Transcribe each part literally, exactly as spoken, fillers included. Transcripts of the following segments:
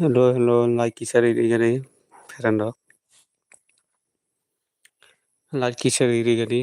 Hello, hello, like kisa ri ri gani, friend rok. Like kisa ri ri gani.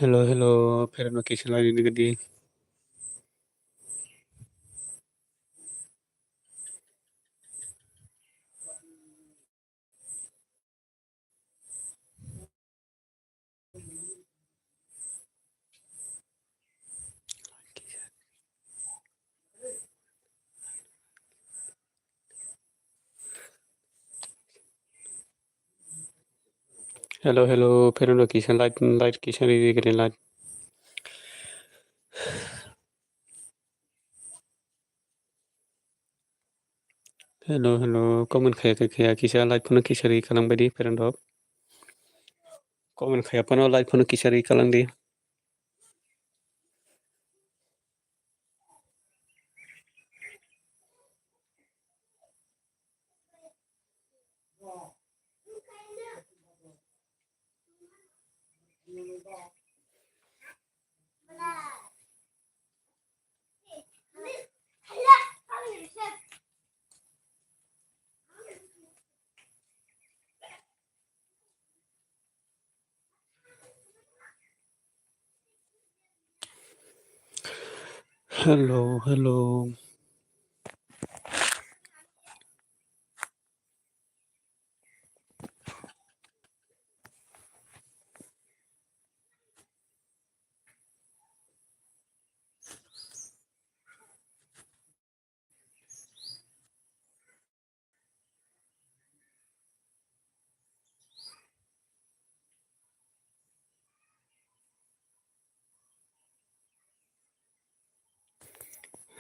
Hello, hello, pherno kisa lai rini gadi. Hello, hello, pherno kisa light, light kisa ri ri gani light. Hello, hello, comment khaya khe khaya kisa light phano kisa ri kalang baidi pherno. Comment khaya phano light phano kisa ri kalang di. Hello, hello.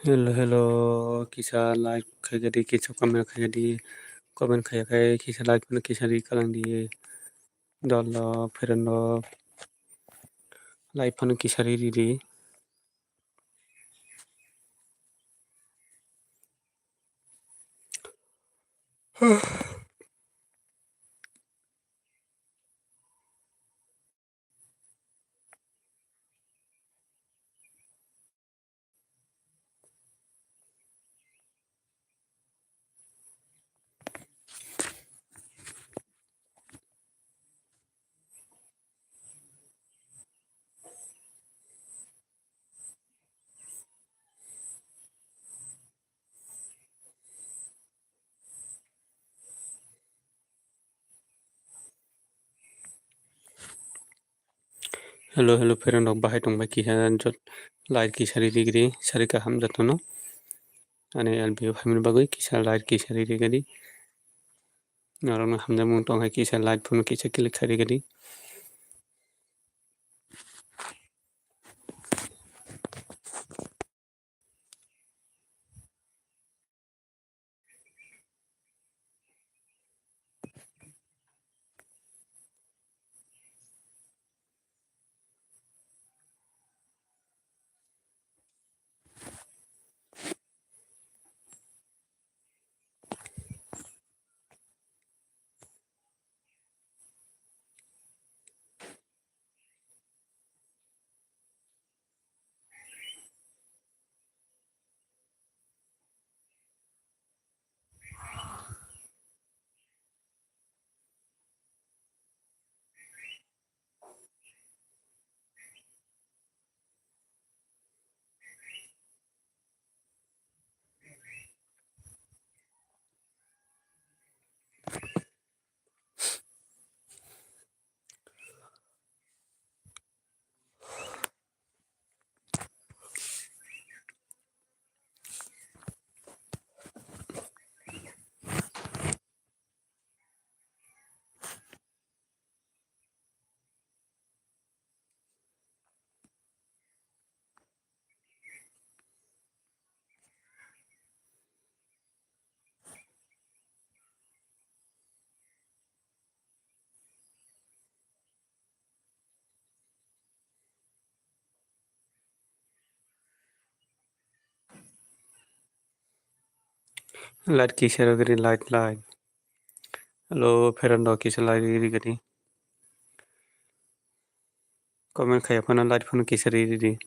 Hello, hello, kisa like khaikhe di, kisa comment khaikhe di, comment khaiya khe kisa like phano kisa ri kalang di, dol rok, friend rok, like phano kisa ri ri di. Hello, hello, friend rok, bahai tong bai kisa jot like kisa ri ri gri, sari kaham jotono. Ani L B O family bagwi kisa like kisa ri ri gri. Norokno hamjakmung tong hai kisa like phano kisa click khai ri gri. Light kisa rw gini, light, light. Hello, friend rok kisa light rw gini. Comment khaiya phano light phano kisa rw gini.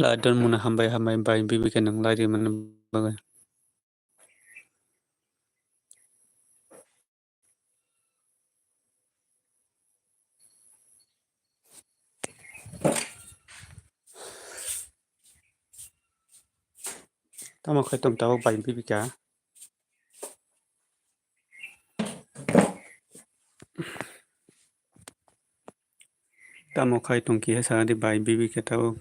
Lai don muna hambai hambai bai bibi khe nang lai ri mani bagwi. Tamo khai tong tabuk bai bibi kha. Tamo khai tong kiha sa di bai bibi khe tabuk.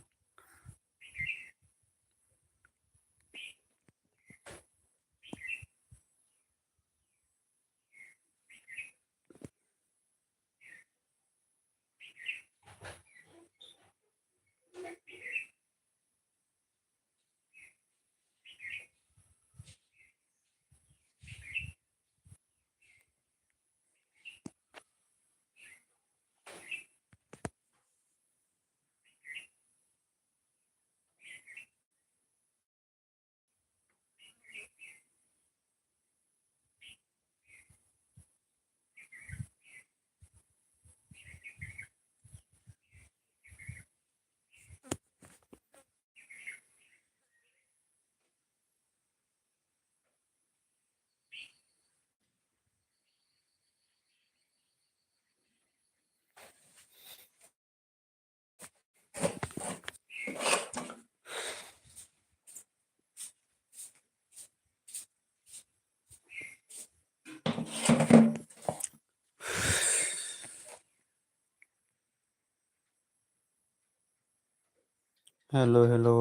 Hello, hello.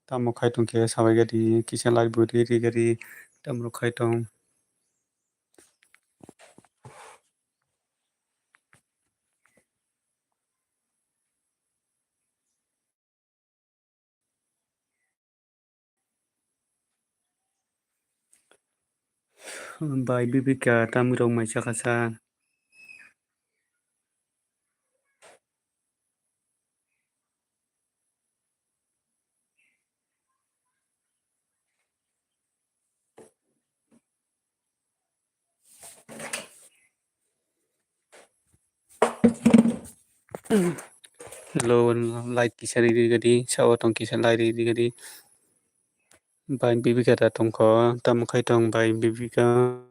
Tamo khai tong khe sabai gadi, kisa like bo ri ri gadi, tamo khai tong. Bai Bibika, tamni rok mai chakha sa. Hello, like kisa ri ri gadi, sao tong kisa like ri ri gadi. Bai Bibika da tongkho, tamo khai tong bai Bibika.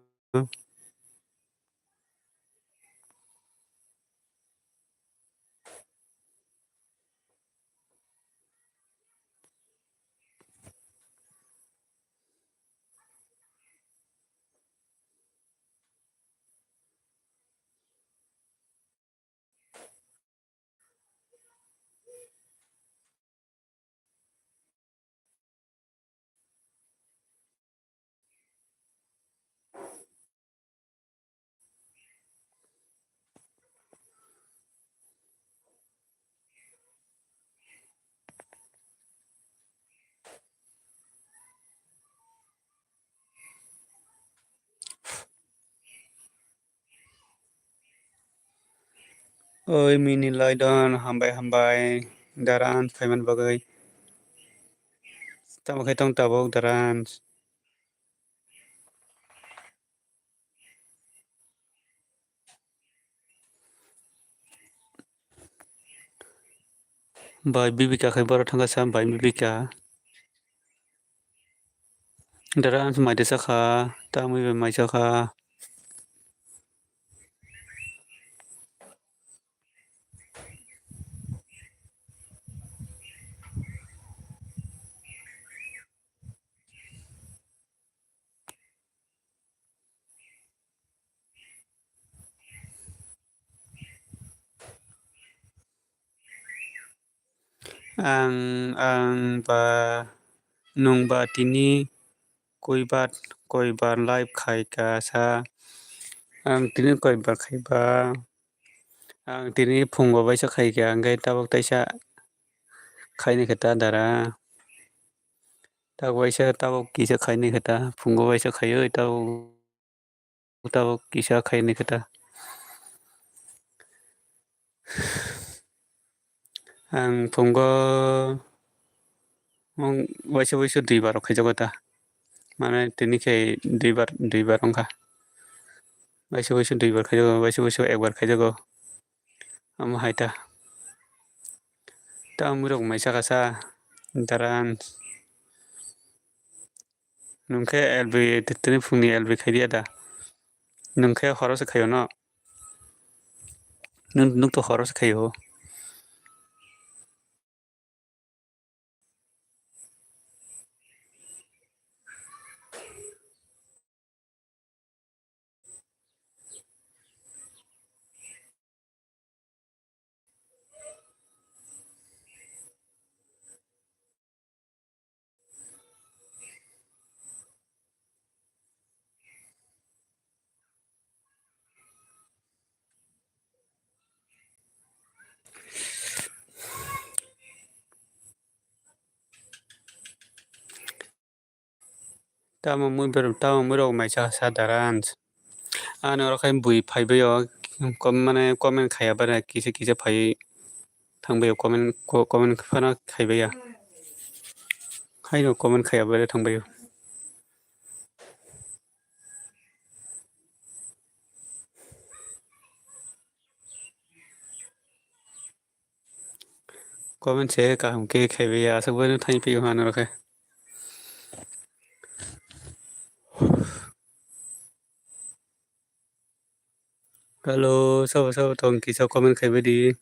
Oi mini loidon, hambai hambai daran phaiman bagwi. Tamo khe tong tabuk daran. Bai Bibika khai borok thangkha sa bai Bibika. Dara ang mai de sakha, tamwi bai mai sakha. Ang, ang ba, nwng ba tini koibar, koibar live khai ka sa. Ang tini koibar khai ba. Ang tini phungo baisa khai ka, hwnkhe tabuk taisa khaini khe ta dara. Tabuk waisa tabuk kisa khaini khe ta, phungo waisa khaiwi tabuk. Tabuk kisa khaini khe ta. Ang phungo waisa waisa duibar rok khaijago ta. Mane tini khe duibar, duibar wngkha. Waisa waisa duibar khaijago, waisa waisa ekbar khaijago. Omo hai ta. Tamwi rok mai sakha sa daran. Nwng khe L B, tini phungni L B khai diya da? Nwng khe horo se khaio no? Nwng, nwng to horo se khaio. Tamo mui berok, tamo mui rok mai cha sa daran. Ani oro khe bui phaibai o, kom-, mane comment khaiya bare kisa kisa phaiwi thangbai o, comment, ko-, comment phano khaibai ya. Haino comment khaiya bare thangbai o. Comment se kaham khe khaibai ya, aswk bai no thani phi o ano rw khe. Hello, sabo sabo tong kisa comment khaibai di.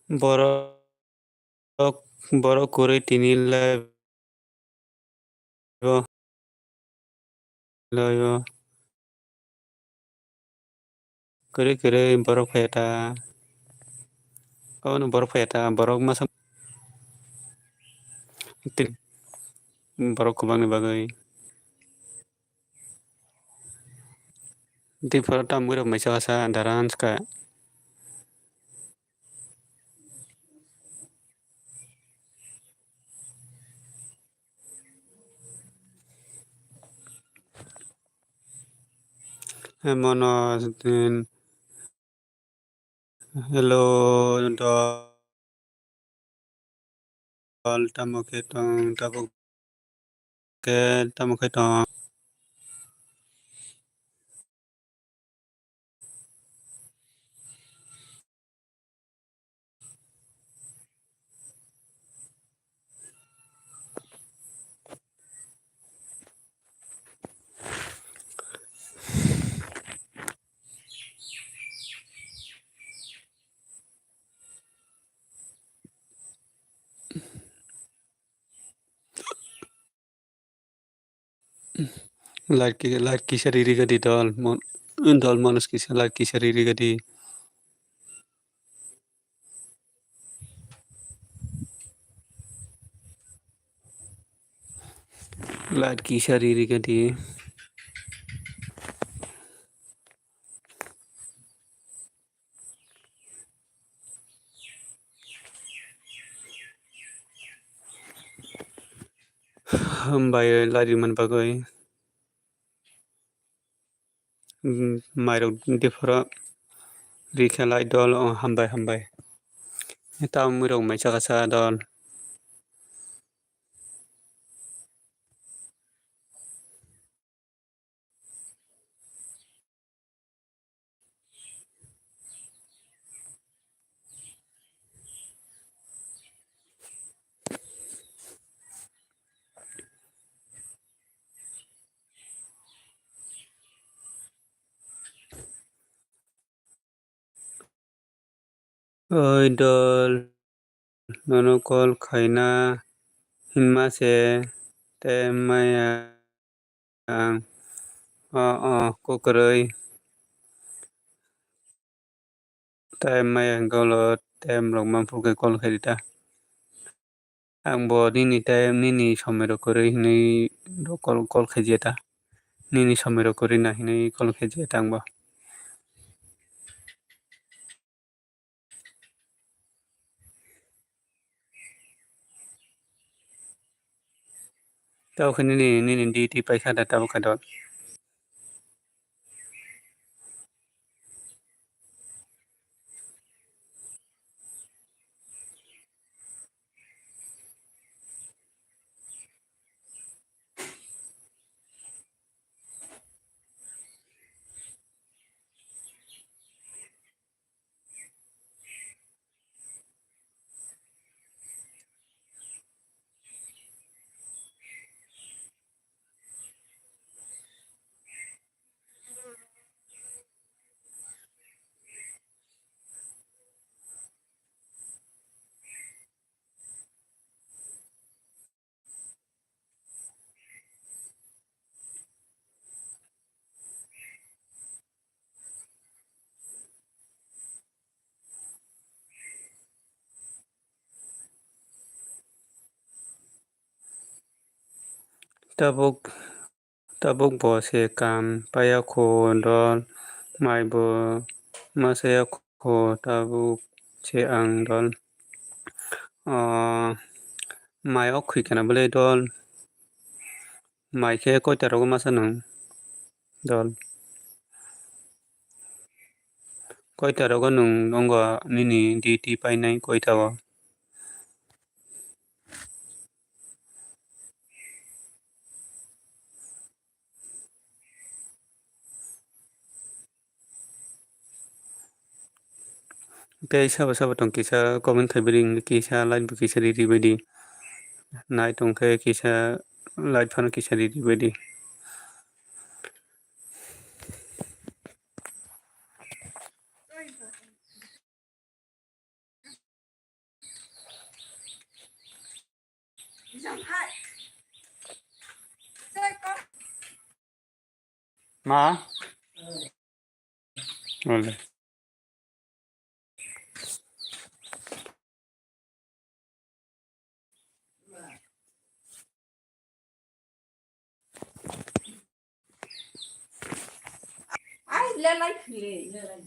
Borok, borok kwrwi tini live o, live o. Kwrwi kwrwi borok phaiya ta. Obono borok phaiya ta, borok masa. Tin-, borok kwbangni bagwi. Tei phoro tamo rok maisa kasa dance kha. Emono din. Hello, dol, tamo khe tong, tabuk khe tamo khe tong. Light ki-, light kisa riri gadi dol, mon-, dol manus kisa light kisa riri gadi. Light kisa riri gadi. Hambai lari man bagwi. Mairok diphoro rikhe lai dol, o hambai, hambai. Tamo mwirok mai chakasa dol. Oi dol, nono call khaina hinma se, tei maya ang, o, o, kwrwi, tei maya hwnkhe ulo, tei borok mangphuru khe call khaidi ta. Ang bo nini time, nini somoi rok kwrwi hinwi rok call, call khaijya ta. Nini somoi rok kwrwi na hinwi call khaijya ta ang bo. Tamo khe nini, nini duty paikha da tamo khe dol. Tabuk, tabuk bo se kam paiya kho dol, mai bo ma saya kho tabuk se ang dol. O, mai o khwi kana bwlai dol. Mai khe koita rogo masa nwng dol? Koita rogo nwng wngkha nini duty painai koita o? Tei sabo sabo tong kisa comment khai bidi, kisa like bo kisa riri baidi. Nai tong khe kisa like phano kisa riri baidi. Ma? Wale. Ai, le lai khile, le lai.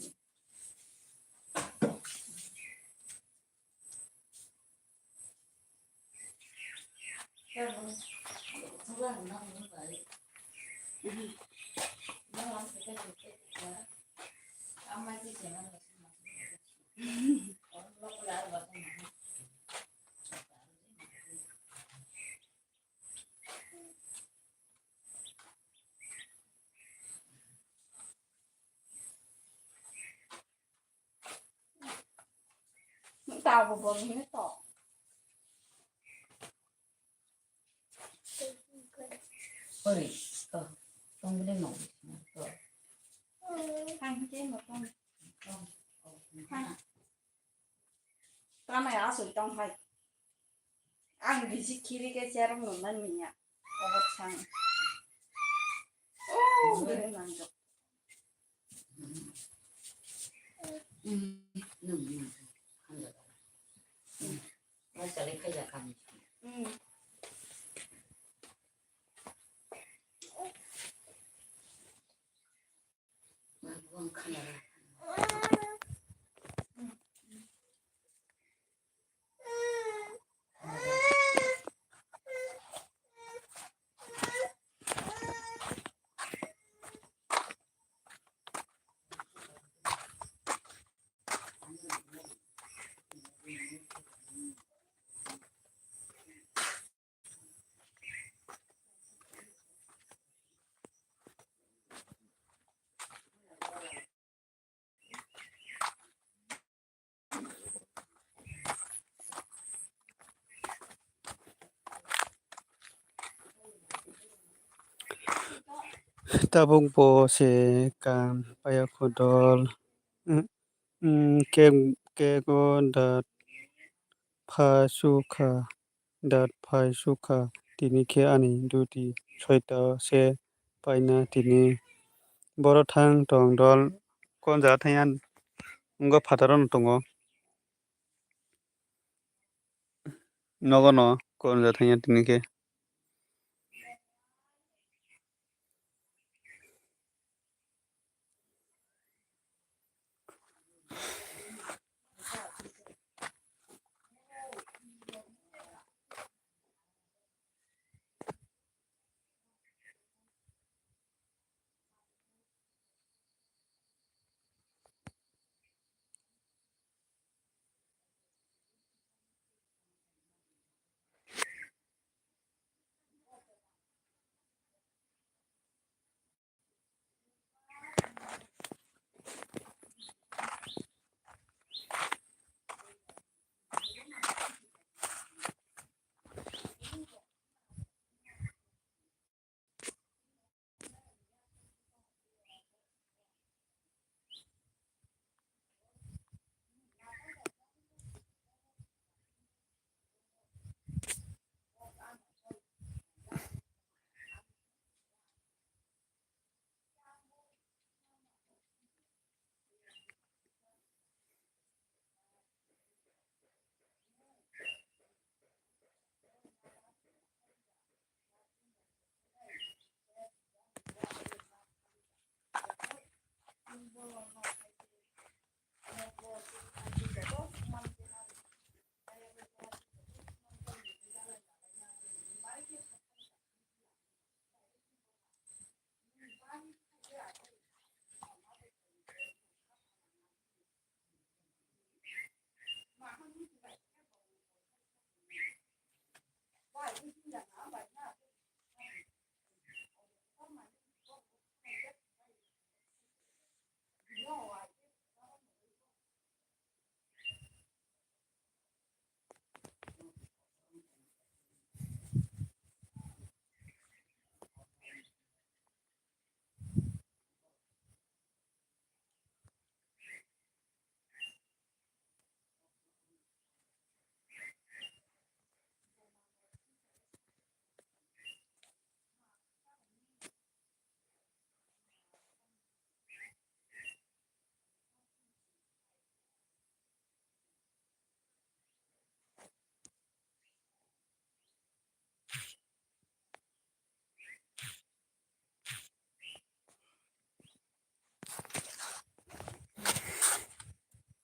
Tao bo bol hini to. Ori, to, tong bile no, to. Hai, hini ke mo tong. Tong, oh, hai. Tamo ya aswk tong hai. Ang bisi khiri khe cherwng nang nang ya. Obo chang. Oh, bere nang jok. Tabuk bo se kan paya khodol, mm, mm, kek, kego dat pha sukha. Dat phai sukha, tini khe ani duty soita se paina tini. Boro thang tong dol kon jaga thangya wngkha phataro no tongo. Nogo no kon jaga thangya tini khe.